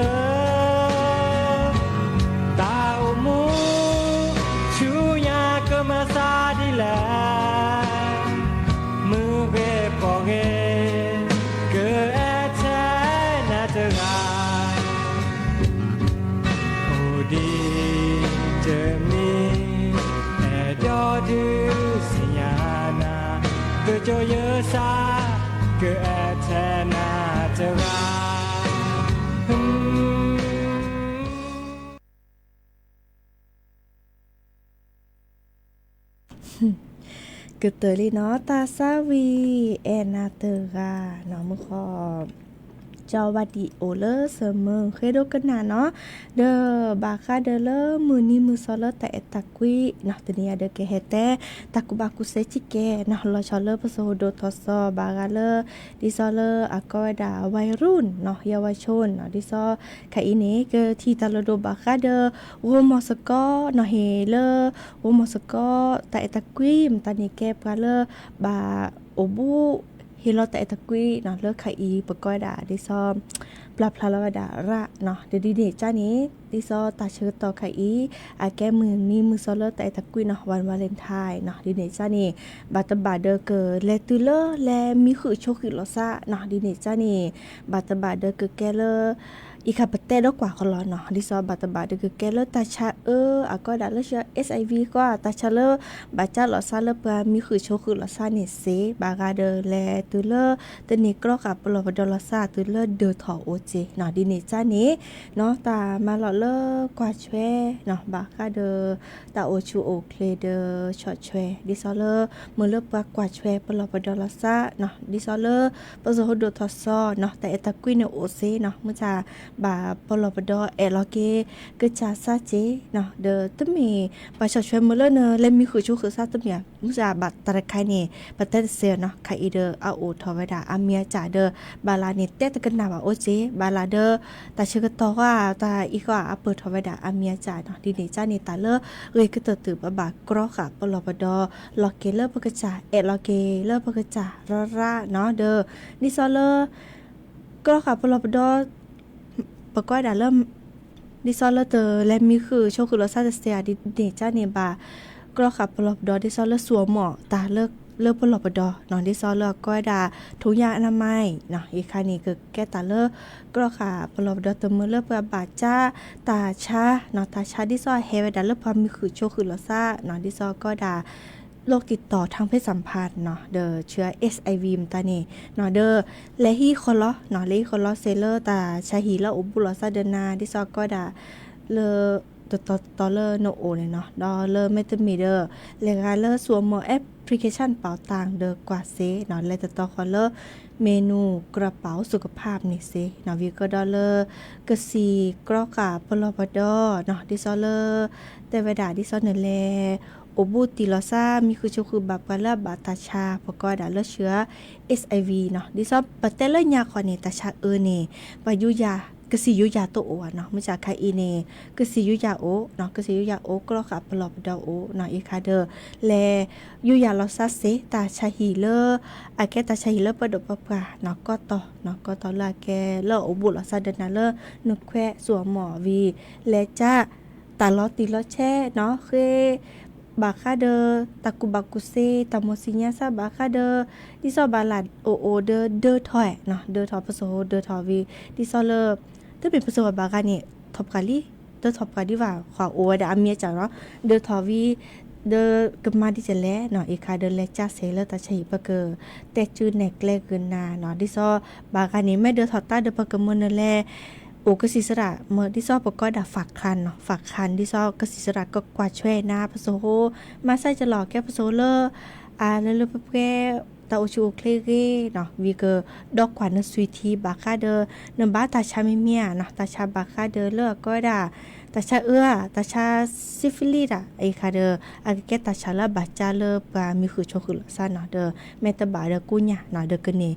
တၢ်အိၣ်မူ ဆူညါကမၤသးဒ်လဲၣ်, မုၢ်ဂ့ၤပှၤဂ့ၤ ကအဲၣ်ထဲနၤတဂၤ အိၣ်ဒံးတမံၤ အဲၣ်ဒိးဒုးသ့ၣ်ညါနၤ, ကကၠီယစၢ် ကအဲၣ်ထဲနၤတဂၤ ကတၢၢ်လံနီၤ တၢ်သးဝံၣ် အဲၣ်နၤတဂၤနီၤ မုၢ်ဃီ ကၠီဝါဒံးအိၣ်လၢ စမၢၣ်ဃ့ဒိကနၣ်နီၤ, ဒီးဘၣ်ဃးဒီးလၢမုၢ်နံၤမုၢ်သီလၢတၢ်အဲၣ်တၢ်ကွံနီၤ တနံၤအံၤဒီးကဟဲတဲ တၢ်ကူၣ်ဘၣ်ကူၣ်သ့စ့ၢ်ကီးနီၤ လီၤဆီလၢပစိၤဟိၣ်ဒိၣ်ထီၣ်သီ ဘၣ်ဃးလၢ ဒ်သိးလၢအကိးဝဲဒၣ် ဝါရူၣ်နီၤ ယဝါဆိနီၤ ဒ်သိး ခဲအံၤန့ၣ် ကထံၣ်တၢ်လီၢ်ဒိၣ်ဘၣ်ဃးဒီး ဂိၢ်မီၢ်စကီနီၤ ဟ့ၣ်လၢ ဂိၢ်မီၢ်စကီ တၢ်အဲၣ်တၢ်ကွံ မတၤန့ၣ်ကဲပှၤလၢ ဘၣ်အိၣ်ဘူး ဟ့ၣ်လီၤတၢ်အဲၣ်တၢ်ကွံနီၤ လၢခဲအံၤ ပကိးဝဲဒၣ် ဒ်သိး ပျၢ်ဖျါလီၤဝဲဒၣ်ရၣ်နီၤ ဒ်န့ၣ်ကါန့ၣ် ဒ်သိးတၢ်ဆၢကတီၢ်ခဲအံၤ အကဲမုၢ်နံၤမုၢ်သီလၢတၢ်အဲၣ်တၢ်ကွံနီၤ ဝါလဲၣ်ထါနီၤ ဒ်န့ၣ်ကါန့ၣ် ဘၣ်တဘၣ်ဒီးကလဲၤတုၤလၢ လဲၤမံဃုာ်ဆိဃုာ်လီၤသးနီၤ ဒ်န့ၣ်ကါန့ၣ် ဘၣ်တဘၣ်ဒီးကကဲလၢ အံၤခါပတဲဒီးကွၢ်ကလီနီၤ ဒ်သိးဘၣ်တဘၣ်ဒီးကကဲလၢတၢ်ဆါအၢ အကိးဒၣ်လၢ HIV ကီး တၢ်ဆါလၢ ဘၣ်ကၢ်လီၤသးလၢပှၤမံဃုာ်ဆိဃုာ်လီၤသးန့ၣ်စ့ ဘၣ်ဃးဒီးလဲၤတုၤလၢ တန့ၢ်ကြီဃာ်ပလီၢ်ပဒီလီၤသးတုၤလၢဒၢးထီၣ်အိၣ်စ့နီၤ ဒ်န့ၣ်ကါန့ၣ် နီၤ တၢ်မၤလီၤလၢကွၢ်ဆွဲနီၤ ဘၣ်ဃးဒီး တၢ်အိၣ်ဆူၣ်အိၣ်ချ့ဒီးဆီၣ်ဆွဲ ဒ်သိးလၢ မ့ၢ်လၢပှၤကွၢ်ဆွဲပလီၢ်ပဒီလီၤသးနီၤ ဒ်သိးလၢ ပစိၤဟိၣ်ဒိၣ်ထီၣ်သီနီၤ တၢ်အဲၣ်တၢ်ကွံန့ၣ်အိၣ်စ့နီၤ မ့ၢ်တၢ် ဘၣ်ပလီၢ်ပဒီအဲၣ်လီၤက့ၤကစၢ်စၢ်က့ၤနီၤ, ဒီးတမ့ၢ်ဘၣ်ဆီၣ်ထွဲမုာ်လၢနလဲၤမံဃုာ်ဆိဃုာ်သးတမ့ၢ်ဧါ, မုၢ်စၢ်ဘၣ်တၢ်တခါအံၤန့ၣ် ပတဲတစဲးနီၤ, ခဲအံၤဒီးအအိၣ်ထီၣ်ဝဲဒၣ်အါမံၤအါကၢ်ဒီး ဘၣ်လၢန့ၣ်တဲတကနၣ်ဘၣ်အိၣ်က့ၤ, ဘၣ်လၢဒီး တၢ်ဆၢကတီၢ်ဃီ တၢ်အံၤဃီအပၢၢ်ထီၣ်ဝဲဒၣ်အါမံၤအါကၢ်နီၤ, ဒ်န့ၣ်ကန့ၣ် တၢ်လၢဂ့ၤကတၢၢ်တုၤပဘၣ်ကြီဃာ်ပလီၢ်ပဒီ လီၤက့ၤလၢပကစၢ် အဲၣ်လီၤက့ၤလၢပကစၢ်ရၣ်ရၣ်နီၤ, ဒီး ဒ်သိးလၢ ကြီဃာ်ပလီၢ်ပဒီ ပကိးဝဲဒၣ်လၢ ဒ်သိးလၢတလဲၤမံဃုာ်ဆိဃုာ်လီၤသးတစဲးဧါ, ဒ်န့ၣ်ကန့ၣ်ဘၣ်ကြီဃာ်ပလီၢ်ပဒီ ဒ်သိးလၢစူၢ်အီၣ်မီၣ်တၢ်လၢ လၢပလီၢ်ပဒီနီၤ, ဒ်သိးလၢအကိးဝဲဒၣ် ထုံယၢ်အနမါအံၤနီၤ, အံၤခါန့ၣ် ကကဲတၢ်လၢကြီဃာ်ပလီၢ်ပဒီ တမုာ်လၢပှၤဘၣ်ကၢတၢ်ဆါနီၤ, တၢ်ဆါဒ်သိးအဟဲဝဲဒၣ်လၢ ပှၤမံဃုာ်ဆိဃုာ်လီၤသးနီၤ, ဒ်သိးအကိးဝဲဒၣ် โรคติดต่อทางเพศสัมพันธ์နီၤ, ဒီးဆှၢ HIV မတၤန့ၣ်နီၤ, ဒီးလဲၤဟံးဃီၤလီၤနီၤ, လဲၤဟံးဃီၤလီၤစ့ၢ်လၢတၢ်ဆါဟံၣ်လၢအိၣ်ဘူးလီၤသးဒီးနၤ ဒ်သိးအကိးဝဲဒၣ် လၢ တတီၤတတီၤလၢနအိၣ်န့ၣ်နီၤ, ဒီးလၢမ့တမ့ၢ်ဒီး လဲၤဂၤလၢစူၢ်အီၣ်မီၣ် application เป๋าตังဒီးကွၢ်စ့နီၤ, လဲၤတတီၤဃီၤလၢ เมนูกระเป๋าสุขภาพန့ၣ်စ့နီၤ, ဝံၤကဒီးလၢ ကစံၣ်ကြီဃာ်ပလီၢ်ပဒီနီၤ, ဒ်သိးလၢ တဲဝဲဒၣ် ဒ်သိးနလဲၤ အိၣ်ဘူးတံၢ်လီၤသး မံဃုာ်ဆိဃုာ်ဘၣ်ပှၤလၢအဘၣ်တၢ်ဆါ ပကိးဝဲဒၣ်လၢဆှၢ HIV နီၤ, ဒ်သိးပတဲလၢညါခီန့ၣ် တၢ်ဆါအၢန့ၣ် ပှၤယူယၤ ကစံၣ်ယူယၤတအိၣ်ဘၣ်နီၤ, မုၢ်စၢ်ခါအံၤန့ၣ် ကစံၣ်ယူယၤအိၣ်နီၤ, ကစံၣ်ယူယၤအိၣ် ကြီဃာ်ပလီၢ်ပဒီအိၣ်နီၤ, အံၤခါဒီး လဲၤယူယၤလီၤသးစ့ တၢ်ဆါဟံၣ်လၢ အကဲတၢ်ဆါဟံၣ်လၢပှၤဒိၣ်ပှၤပှၢ်နီၤ, ကီတီၤနီၤ, ကီတီၤလၢအကဲလၢအအိၣ်ဘူးလီၤသးဒီးနၤလၢ နခွဲးစူၢ်အီၣ်မီၣ်ဝံၤ လဲၤကၢ တၢ်လီၤတံၢ်လီၤဆဲးနီၤ, ဃ့ ဘၣ်ဃးဒီး တၢ်ကူၣ်ဘၣ်ကူၣ်သ့ တၢ်မိၣ်သ့ၣ်ညါသးဘၣ်ဃးဒီး ဒ်သိးဘၣ်လၢအိၣ်အိၣ်ဒီးဒၢထီၣ်နီၤ, ဒၢထီၣ်ပစိာ်ဖိဒၢထီၣ်ဝံၤ ဒ်သိးလၢ တမ့ၢ်ပစိာ်ဖိဘၣ်ဂၤန့ၣ် ထီၣ်ပှၢ်လံ, ဒၢထီၣ်ပှၢ်ဒံးဘၣ် ဃီအိၣ်ဝဲဒၣ်အါမံၤအါကၢ်နီၤ, ဒၢထီၣ်ဝံၤ ဒီးကမၤဒ်လဲၣ်နီၤ, အံၤခါဒီးလဲၤကၢ်ဆဲးလၢတၢ်ဆါဟံၣ် ပကတဲကုနဲၣ်ကျဲဂ့ၤနၤနီၤ, ဒ်သိး ဘၣ်ဂၤန့ၣ် မ့ၢ်ဒၢထီၣ်တၢ်ဒီးပကမၢနုာ်လဲၤ အိၣ်ကစံၣ်စရၣ် မ့ၢ်ဒ်သိးပကိးဒၣ် ฝากคันနီၤ, ฝากคัน ဒ်သိးကစံၣ်စရၣ်ကကွၢ်ထွဲနၤ ပစိာ်ဖိ မၤစၢၤကလီၤကဲပစိာ်ဖိလၢ အါလၢလၢပှဲၤပှဲၤ တၢ်အိၣ်ဆူၣ်အိၣ်ချ့ဂ့ၤနီၤ, ဝံၤကဒီကွၢ်နစွံထံ ဘၣ်ဃးဒီး နဘၣ်တၢ်ဆါမ့မ့ၢ်ဧါနီၤ, တၢ်ဆါဘၣ်ဃးဒီးလၢအကိးဝဲဒၣ် တၢ်ဆါအၢဧါ, တၢ်ဆါ syphilis ဧါ, အံၤခါဒီး အကကဲတၢ်ဆါလၢအဘၣ်ကၢလၢပှၤမံဃုာ်ဆိဃုာ်လိာ်သးနီၤ, ဒီးမ့ၢ်တဘၣ်ဒီးကိးညါနီၤ, ဒီးကန့ၢ်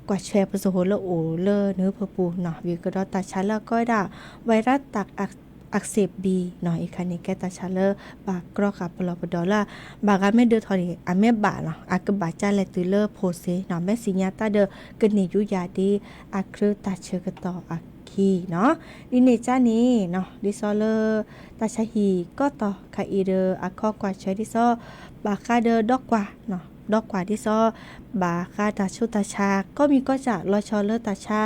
ကွၢ်ထွဲပစိာ်ဖိလၢအိၣ်လၢနဖုပူၤနီၤ, ဝံၤကဒီးတၢ်ဆါလၢအကိးဝဲဒၣ် ไวรัสตับอักเสบบีနီၤ, အံၤခါန့ၣ် ကဲတၢ်ဆါလၢဘၣ်ကြီဃာ်ပလီၢ်ပဒီလၢ ဘၣ်ဂၤမ့ၢ်ဒၢထီၣ်န့ၣ် အမ့ၢ်ဘၣ်နီၤ, အကဘၣ်ကၢလဲၤတုၤလၢဖိစ့နီၤ, မ့ၢ်သ့ၣ်ညါတၢ်ဒီးကန့ၢ်ယူယၤဒ်အကြၢးတၢ်ဆၢကတီၢ်အခံနီၤ, ဒ်န့ၣ်ကန့ၣ်နီၤ, ဒ်သိးလၢ တၢ်ဆါဟံၣ်ကီတီၤခါအံၤဒီး အခီကွၢ်ထွဲဒ်သိး ဘၣ်ဃးဒီးဒီကွၢ် ဒီကွၢ်ဒ်သိး ဘၣ်ဃးတၢ်ဆူးတၢ်ဆါ ကိးမံၤကိးကၢ် လီၤဆီလၢတၢ်ဆါ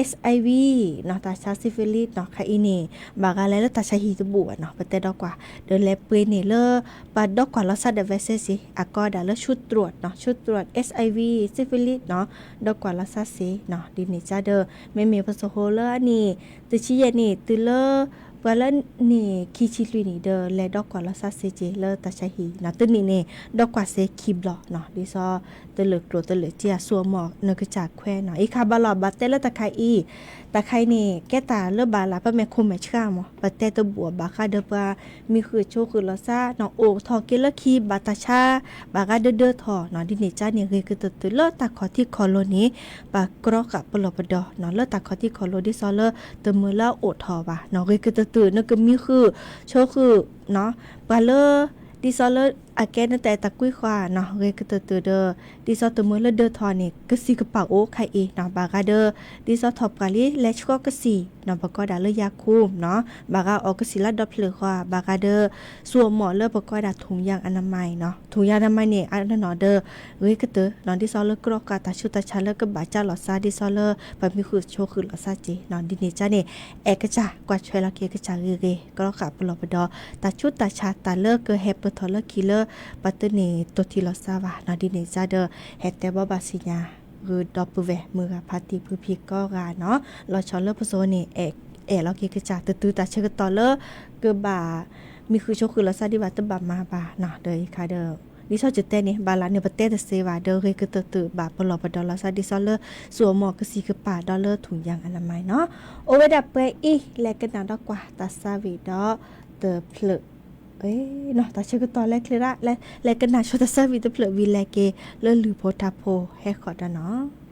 HIV နီၤ, တၢ်ဆါ syphilis နီၤ, ခါအံၤန့ၣ် ဘၣ်ဂၤလဲၤလၢတၢ်ဆါဟံၣ်တဘူၣ်ဘၣ်နီၤ, ပတဲဒီကွၢ် ဒီးလဲၤပှ့ၤန့ၣ်လၢ ပှၤဒီကွၢ်လီၤသးဒီး vaccine စ့ အကိးဒၣ်လၢ ชุดตรวจနီၤ, ชุดตรวจ HIV syphilis နီၤ, ဒီကွၢ်လီၤသးစ့နီၤ, ဒ်န့ၣ်ကဒီး မ့မ့ၢ်ပစိာ်ဖိလၢအနံၣ် တဆံယဲၢ်နံၣ် တုၤလၢ ပှၤလၢနံၣ်ခံဆံလွံၢ်နံၣ်ဒီး လဲၤဒီကွၢ်လီၤသးစ့က့ၤလၢတၢ်ဆါဟံၣ်နီၤ, တနံၣ်န့ၣ် ဒီကွၢ်စ့ခံဘျီနီၤ, ဒ်သိး တလၢာ်ကျိၣ်တလၢာ်စ့အစူၢ်အမီၣ် နကစၢ်ခွဲးနီၤ, အံၤခါဘၣ်လီၤ ဘၣ်တဲလၢတၢ်ခါအံၤ, တၢ်ခါအံၤန့ၣ် ကဲတၢ်လၢဘၣ်လၢပမဲာ်ခိၣ်မဲာ်ဆှါမး, ပတဲတဘူၣ်ဘၣ်ဃးဒီးပှၤမံဃုာ်ဆိဃုာ်လိာ်သးနီၤ, အိၣ်ထီၣ်က့ၤလၢခံဘၣ်တၢ်ဆါ, ဘၣ်ဃးဒၢဒၢထီၣ်နီၤ, ဒ်န့ၣ်ကန့ၣ် ဂ့ၤကတၢၢ်တုၤလၢတၢ်ခီၣ်ထံးခီၣ်လိၤန့ၣ် ပှၤကြီဃာ်ပလီၢ်ပဒီနီၤ, လၢတၢ်ခီၣ်ထံးခီၣ်လိၤဒ်သိးလၢတမုာ်လၢအအိၣ်ထီၣ်ဘၣ်နီၤ, ဂ့ၤကတၢၢ်တုၤ နကမံဃုာ်ဆိဃုာ်နီၤ, ပှၤလၢ ဒ်သိးလၢအကဲနတၢ်အဲၣ်တၢ်ကွံဃီနီၤ, ဂ့ၤကတၢၢ်တုၤဒီး ဒ်သိးတမုာ်လၢဒၢထီၣ်န့ၣ် ကစံၣ်ကပာ်အိၣ်ခါအံၤနီၤ, ဘၣ်ဃးဒီး ဒ်သိးထီၣ်ပှၢ်လံ လဲၤဆှီကစံၣ်နီၤ, ပကိးဒၣ်လၢယၤခူနီၤ, ဘၣ်ဃးအီၣ်ကစံၣ်လၢဒီဖျၢၣ်ဃီ, ဘၣ်ဃးဒီး စူၢ်အမီၣ်လၢပကိးဒၣ် ထုံယၢ်အနမါအံၤနီၤ, ထုံယၢ်အနမါန့ၣ် အနီၢ်နီၢ်ဒီး ဂ့ၤကတၢၢ်နီၤ, ဒ်သိးလၢကြီဃာ်တၢ်ဆူးတၢ်ဆါလၢကဘၣ်ကၢလီၤသး ဒ်သိးလၢပှၤမံဃုာ်ဆိဃုာ်လိာ်သးက့ၤနီၤ, ဒ်န့ၣ်ကန့ၣ် အဲၣ်ကစၢ်ကွၢ်ထွဲလီၤက့ၤကစၢ်ဂ့ၤဂ့ၤ, ကြီဃာ်ပလီၢ်ပဒီ တၢ်ဆူးတၢ်ဆါတၢ်လၢကဟဲပၢၢ်ထီၣ်လၢခံလၢ ပှၤတန့ၢ်တိၢ်ထံၣ်လိာ်သးဘၣ်နီၤ, ဒ်န့ၣ်ကဒီး ဟဲတဲဘၣ်ဘၣ်စံၣ်ညါ ဂုာ်ဒီပုၢ်ဝဲၢ်မုၢ်ဂၤဖါတံၢ်ဖုဖံကိးဂၤနီၤ, လီၤဆီလၢပစိာ်န့ၣ် အဲၣ်လီၤက့ၤကစၢ် တတုၤတၢ်ဆၢကတီၢ်လၢ ကဘၣ် မံဃုာ်ဆိဃုာ်လိာ်သးဒံးဘၣ်တဘၣ်မၤဘၣ်နီၤ, ဒီးအံၤခါဒီး ဒ်သိးယတဲန့ၣ် ဘၣ်လၢန့ၣ် ပတဲတသ့ဘၣ် ဒီးဂ့ၤကတၢၢ်တၢၢ်ဘၣ် ပလီၢ်ပဒီလီၤသး ဒ်သိးလၢ စူၣ်အမီၢ်ကစံးကပၤဒီးလၢ ထုၣ်ယၣ်အနမၤနီၤ. အိၣ်ဝဲဒၣ်ပှဲၤအံၤ လဲၤကနၣ်ဒီးကွၢ်တၢ်သးဝံၣ်ဒီးတဖျၢၣ် တၢ်ဆၢကတီၢ်လဲၤချ့ဒၣ် လဲၤကနၣ်ဆိတၢ်သးဝံၣ်တဖျၢၣ်ဝံၤ လဲၤက့ၤလၢလုၢ်ဖိထါဖိဟဲဃီၤဒီးနီၤ.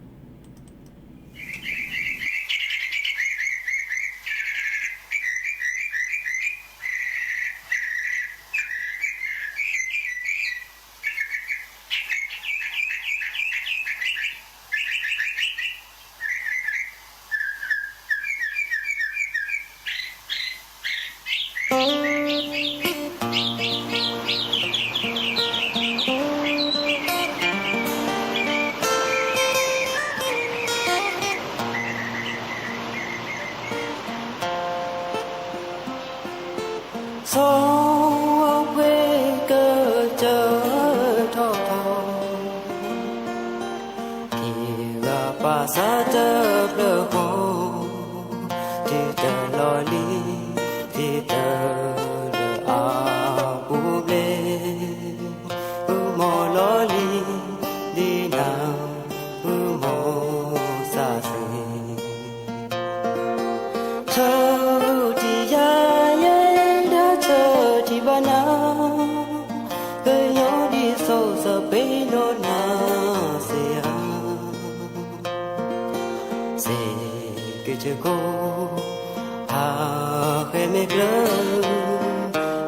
ဆီအပှ့ၤကစၢၢ်ထီၣ်ထီၣ် ထံဂၤပာ်စၢ်တဖျၢၣ်ဃီ, ထံတလီၤလံ, ထံတလၢအပူၤဘျဲၣ်, ဃုမီၤလီၤလံ, ဒ်နၤ ဃုမီၤစၢ်စ့ၢ် ဆၢထံယၤယဲဒၣ်ဆၢထံဘၣ်နၤ, ကညီဒ်စိၤစပ့းလိနၤစ့ၢ်ဧါ, စ့ၢ်ကီးကၠိ, ဖးဃဲမ့ၢ်ကျၢၤ,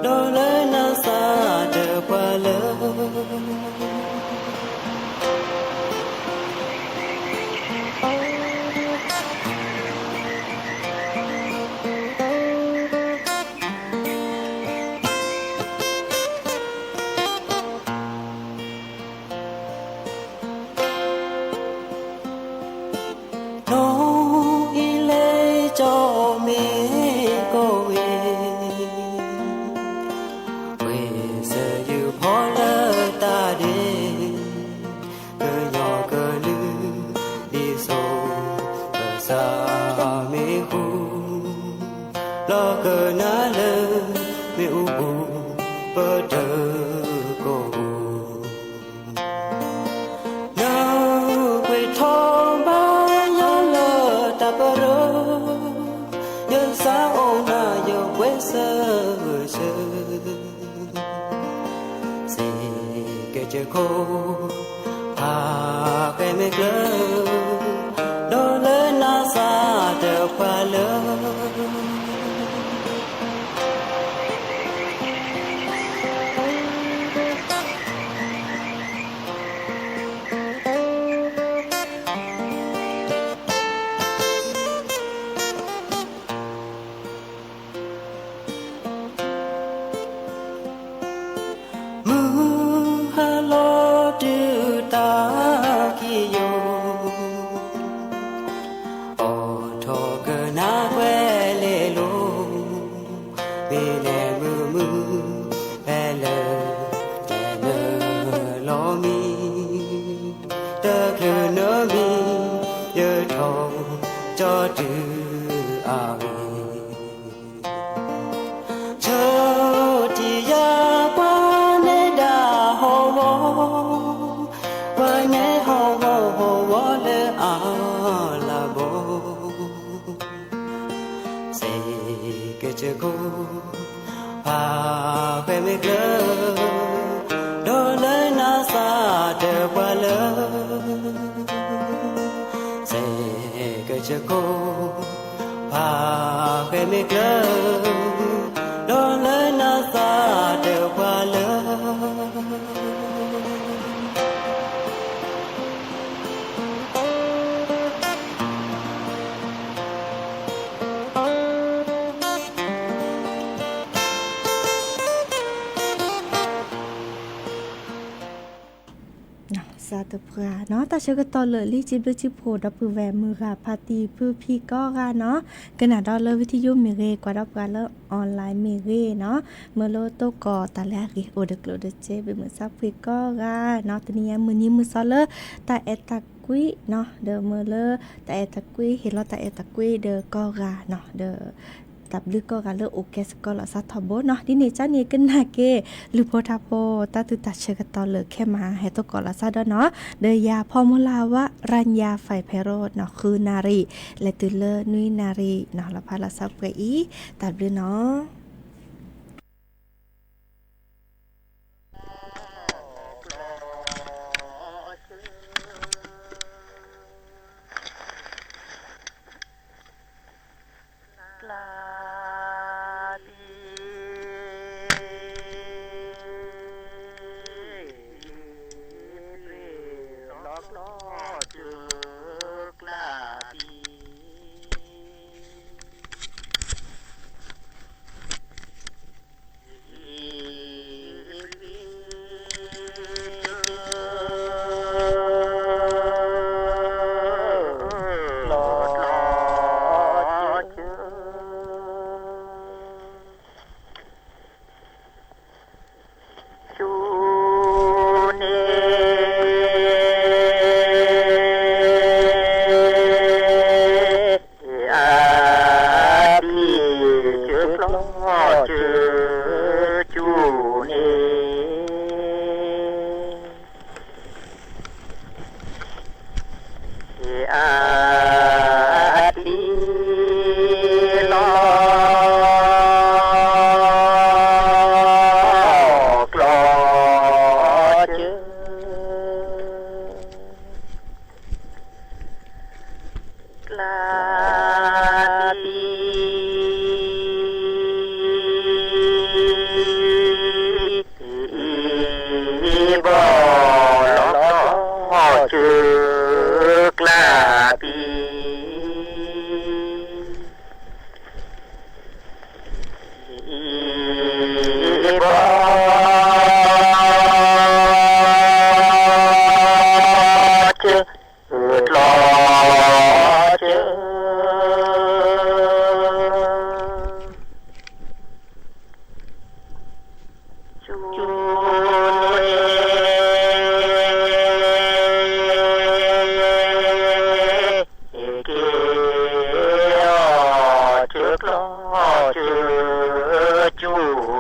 ဒီးလၢနၤစၢ်တပှၤလၢ နီၢ်အံၤလဲၤကၠီမ့ၢ်ကိးဝဲ, ဝ့ၢ်စၢၤယုၢ်ဖီလၢတၢ်ဒဲး, ကညီကလုာ် ဒ်စိၤကစၢ်မ့ၢ်ဃူ, လီၤကနၣ်လၢ မ့ၣ်အူပူၤ ပတၢ်ကိၢ်ဘိ နကွၢ်ထီၣ်ဘါယွၤလၢတၢ်ပရၢ, ယစၢ်အိၣ်နၤယပှဲၤဆၢဂၢၢ်ဆၢ, စ့ၢ်ကီးကၠိ, ဖးဃဲမ့ၢ်ကျၢၤ, ဒီးလၢနၤစၢ်တပှၤလၢ မုၢ်ဟါလီၤတုၤတၢ်ခံးယိာ်, အိးထီၣ်ကနၣ်ကွဲၤလ့လိၤ, မ့ၢ်လဲၤမုာ်မုာ် ဖဲလဲၣ်တနၢၤလီၤမံၤ, တချုးနၢၤမံၤ ယထီၣ်ကၠီတုၤအဂ့ၢ် ဆၢထံယၤပှၤနဲဒၣ်ဟီၣ်ဝီ, ပှၤနဲဟီၣ်ဝီဟီၣ်ဝီလၢအလၤဘီ, စ့ၢ်ကီးကၠိ, ဖးဃဲမ့ၢ်ကျၢၤ, ဒီးလၢနၤစၢ်တပှၤလၢ စ့ၢ်ကီးကၠိ, ဖးဃဲမ့ၢ်ကျၢၤ, ဒီးလၢနၤစၢ်တပှၤလၢ စးတဖှါနီၤ တၢ်ဆၢကတီၢ်လၢာ်လံ စံးဘျုးစံးဖှိၣ်ဒီပုၢ်ဝဲၢ်မုၢ်ဂၤဖါတံၢ်ဖုဖံကိးဂၤနီၤ ကနၣ်ဒီးလၢဝံထံယိမ့ၢ်ဂ့ၤ ကွၢ်ဒီးပှၤလၢ online မ့ၢ်ဂ့ၤနီၤ မ့ၢ်လၢတိၢ်ကီၢ်တၢ်လၢအဂ့ၤ အိၣ်ဒီးကျိၣ်ဒီးစ့ ပမုၢ်ဆါဖှံကိးဂၤနီၤ တနံၤအံၤမုၢ်နံၤမုၢ်သီလၢ တၢ်အဲၣ်တၢ်ကွံနီၤ ဒီးမ့ၢ်လၢ တၢ်အဲၣ်တၢ်ကွံ ဟ့ၣ်လီၤတၢ်အဲၣ်တၢ်ကွံဒီးကိးဂၤနီၤ ဒီး တၢ်ဘျုးကိးဂၤလၢအိၣ်ကဲစ့ၢ်ကီးလီၤစၢ်ထီဘိနီၤ. ဒ်န့ၣ်ကန့ၣ် ကနၣ်က့ၤ လုၢ်ဖိထါဖိ တၢ်သူၣ်တၢ်ဆၢကတီၢ်လၢခဲမၤဟဲသကိးလီၤစၢ်ဒီးနီၤ, ဒီးယၤဖီမုၢ်လၢ်ဝါ ရၤညါ ဖဲးဖဲးရိၣ်နီၤ ဃုနၣ်ရံၣ် လဲၤတုၤလၢနွံနၣ်ရံၣ်နီၤ လီၤဖးလီၤဆီပှဲၤအံၤ တၢ်ဘျုး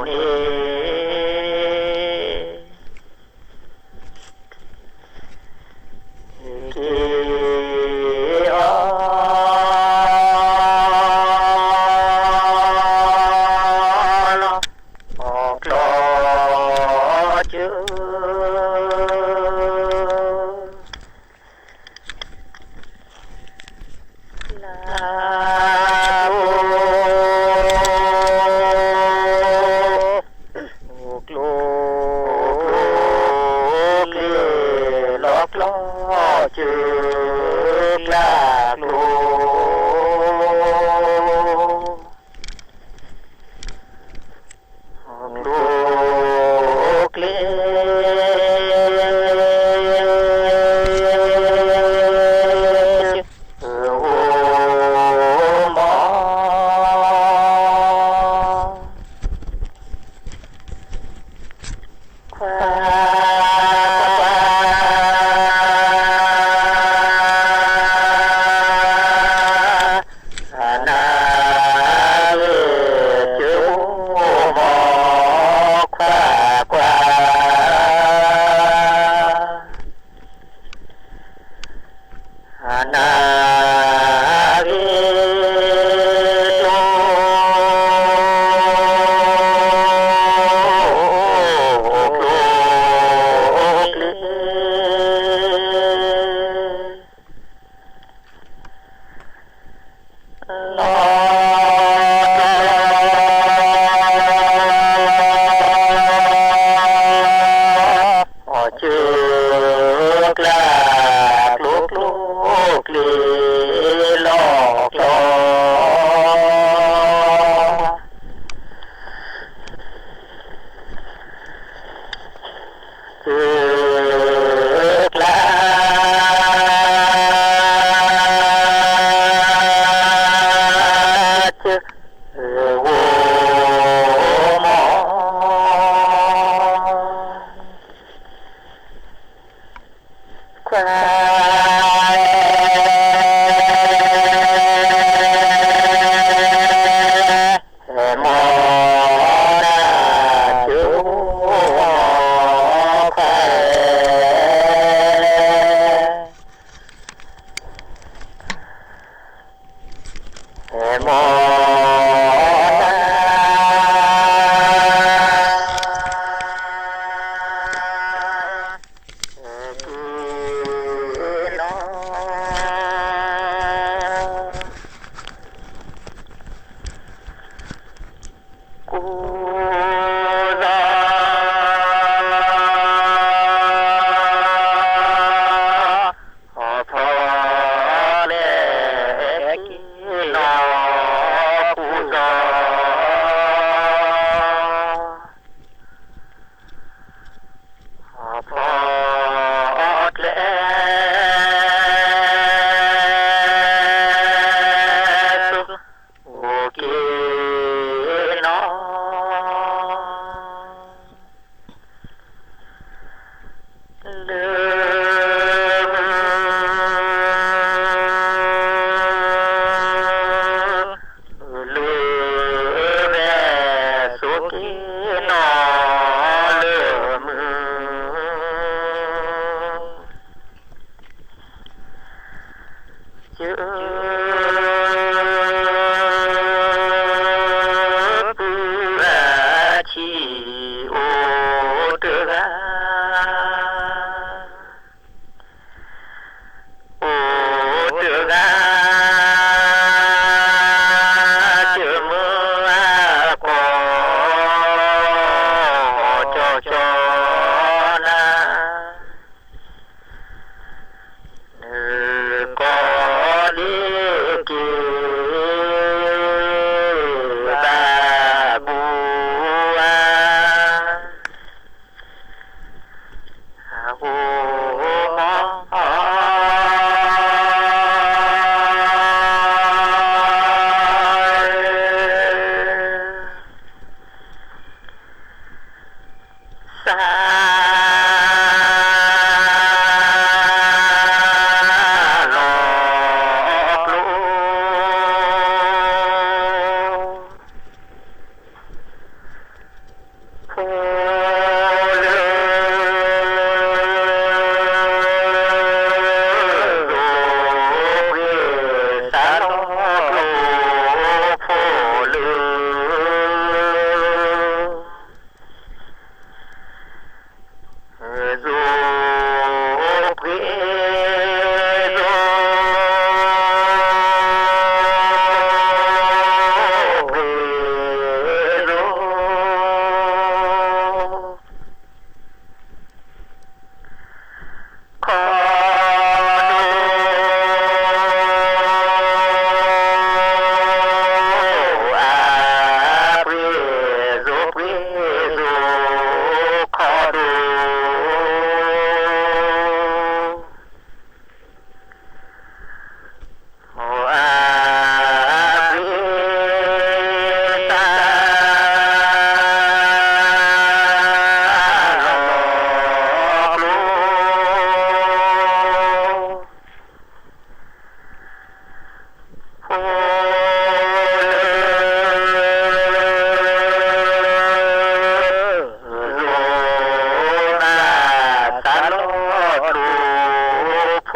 နီၤ. မီၢ်နၤ ကိးဒီး ဟီၣ်ဖီလဲၣ်က့ၤလီၤပူၤဒီး ဟီၣ်ဖီလဲၣ် စိက့ၤနီၤ လၢ လၢဝဲ စိက့ၤနီၤ လၢမုၢ် ကၢ ပုၢ်အဆံးအိၣ်တဂၤ အိၣ်တဂၤ ကၢမုၢ်အကီၢ် ကၠီကၠီနၤ နကိးလ့ၤက့ၤ ဘၣ်ဘူဧါ အဃိမီၢ် စးလီၤကျိ ဖိလၢ ဒိးပှ့ၤစးလီၤကျိဖိလၢ ဒိးပှ့ၤ ဒိးပှ့ၤ ဒိး ခီဒိၣ် အပှ့ၤ ဒိးပှ့ၤ ဒိး ခီဒိၣ် အပှ့ၤ စးလီၤကျိ ဖိလၢ ဒိးဘၣ်စး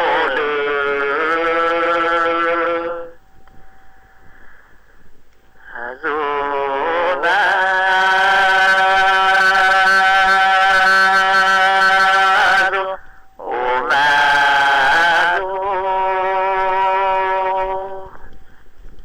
လီၤကျိ ဖိလၢ ဒိးဘၣ် ဒိး အိၣ်မးဒိး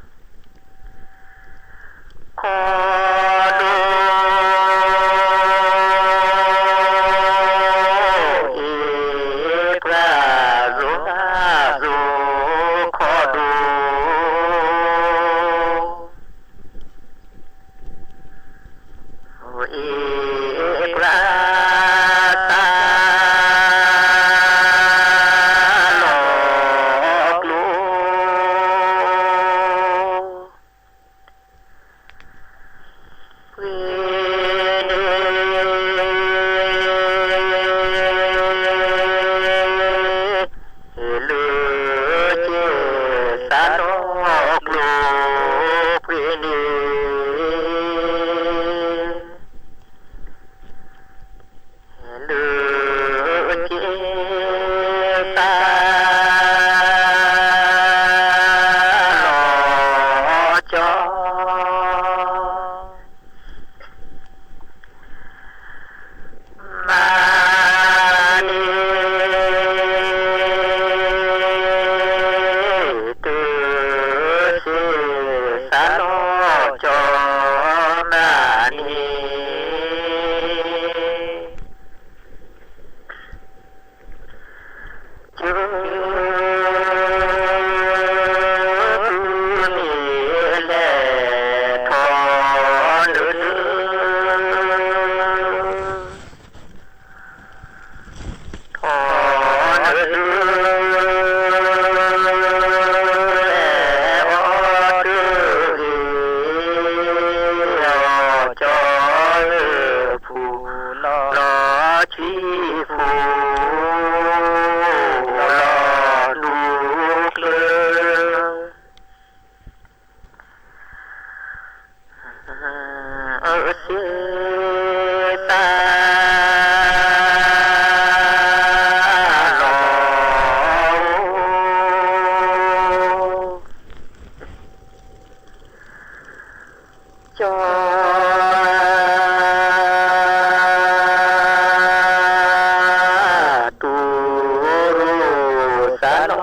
တၢ်နီၢ်